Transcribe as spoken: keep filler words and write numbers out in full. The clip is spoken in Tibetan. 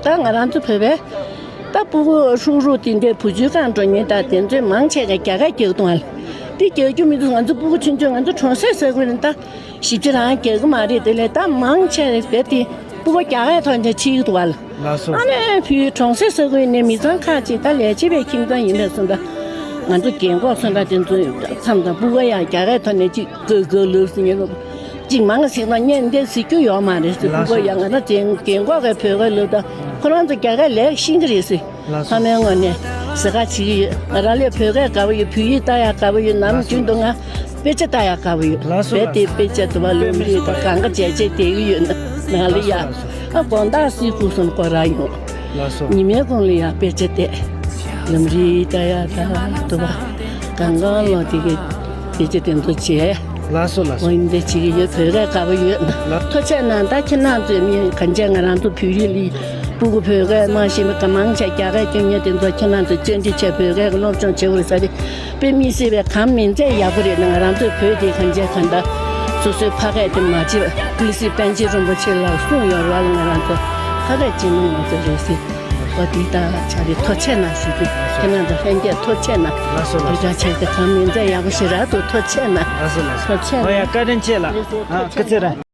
ད་ང་རང་ཚོ་བོད་པའི་ད་སྤུ་གུ་ཧྲུག་ཧྲུག་དེ་འདྲའི་བུ་བཅོལ་ཁང་འགྲོ་མཁན་ད་དེ་ཚོས་མང་ཆེ་ག་རྒྱ་སྐད་རྒྱག་གི་འདུག་ཨ། དེ་རྒྱག་རྒྱུ་མི་འདུག་ང་ཚོ་སྤུ་གུ་ཆུང་ཆུང་ང་ཚོ་གྲོང་གསེབ་ས་ཁུལ་ནས་ད་ཞིབ་ཆ་རང་རྒྱག་གི་མ་རེད། དེ་ལས་ད་མང་ཆེ་རེད་དེ་སྤུ་གུ་རྒྱ་སྐད་ཐོག་ནས་ཕྱིན་གི་འདུག་ཨ། ལགས་སོ། ཨ་ནི་བུའི་གྲོང་གསེབ་ས་ཁུལ་ནས་མི་ཚང་ཁག་ཅིག་ད་ལས་བྱེད་པའི་ཁྱིམ་ཚང་ཡིན་པས་སོང་ད་ང་ཚོ་རྒན་གོག་སོང་ད་དེ་ཚོ་མཚམས་དང་སྤུ་གུ་ཡང་རྒྱ་སྐད་ཐོག་ནས་ཅིག་གོ་གོ་ལབ་ཟིན་ཡོད། གཅིག་མང་ཟིག་ན་ངས་འདི་ཟེར་རྒྱུ་ཡོད་མ་རེད་ཟེར། ལགས་སོ། སྤུ་གུ་ཡང་ང་ད་རྒན་རྒན་གོག་གི་བོད་སྐད་ལབ་ད་ཁོ་རང་ཚོ་རྒྱ་སྐད་ལས་ཤེས་ཀྱི་རེད་ཟེར། ལགས་སོ། ཕ་མའི་ངོས་ནས་ཟ་ཁ་བྱེད་ཀྱི་ཡོད། ང་རང་ལས་བོད་སྐད་དགའ་པོ་ཡོད། བོད་ཡིག་ལྟ་ཡག་དགའ་པོ་ཡོད། ནམ་ལགས་སོ། རྒྱུན་དུ་ང་དཔེ་ཆ་ལྟ་ཡག་དགའ་པོ་ཡོད། ལགས་སོ། རྦད་དེ་ལགས་སོ། དཔེ་ཆ་དུ་བ་ལམ་རིམ་དང་གང་ག་བྱས་བྱས་བསྡད་ཀྱི་ཡོད་ན་ང་ལ་ཡ། ལགས་སོ། ལགས་སོ། ཨ་དགོང་དག་སི་ཁུག་སོང་སྐོར་ར་ཡོང་། ལགས་སོ། ཉི་མའི་གུང་ལ་ཡ་དཔེ་ཆ་བལྟས། ལམ་རིམ་ལྟ་ཡག་ད་དུ་བ་གང་ག་ལོ་དེ་གི་དཔེ་ཆ་དེ་ཚོ་བྱས། ལགས་སོ་ལགས་སོ། འོ་ཡིན་དེ་བྱེད་ཀྱི་ཡོད། བོད་སྐད་དགའ་པོ་ཡོད། ལགས། ཐུགས་རྗེ་གནང་། ད་ཁྱེད་རང་ཚོས་མི་གང་བྱས་ང་རང་ཚོ་བོད་རིགས་ལ་སྤུ་གུ་བོད་སྐད་མ་ཤེས་པའི་ག་མང་ཆེ་རྒྱ་སྐད་སྐྱོན་མཁན་དེ་ཚོ་ཁྱེད་རང་ཚོས་བཅར་འདྲི་བྱས་བོད་སྐད་ཀྱི་སློབ་སྦྱོང་བྱེད་དགོས་རེད་ཟེར་ཏེ་དཔེ་མི་སྲིད་པའི་གང་མིན་ཚད་ཡག་པོ་རེད། ང་རང་ཚོའི་བོད་དེ་གང་བྱས་གང་ལྟར་སོ་སོའི་ཕ་སྐད་དེ་མ་བརྗེད་པ། ཀུན་གཟིགས་པཎ་ཆེན་རིན་པོ་ཆེ་ལ་གསུངས་ཡོད་རེད་བ། ང་རང་ཚོ་ཕ་སྐད་སྤྱི་ནོར་ང་ཚོ་རེད་ཟེར། འོ་དེ་ལྟར་བྱ་རེད། ཐུགས་རྗེ་གནང་ཞུ་རྒྱུ། ཁྱེད་རང་ཚོ་ལྷན་རྒྱས་ཐུགས་རྗེ་གནང་། ལགས་སོ་ལགས་སོ། དེ་འདྲ་བྱས་ཏེ་གང་མིན་ཚད་ཡག་པོ་ཞེ་དྲག་འདུག་ཐུགས་རྗེ་གནང་། ལགས་སོ་ལགས་སོ། ཐུགས་རྗེ་གནང་། ཨོ་ཡ། བཀའ་དྲིན་ཆེ་ལགས། ཨ་སྐུ་ཚེ་རིང་།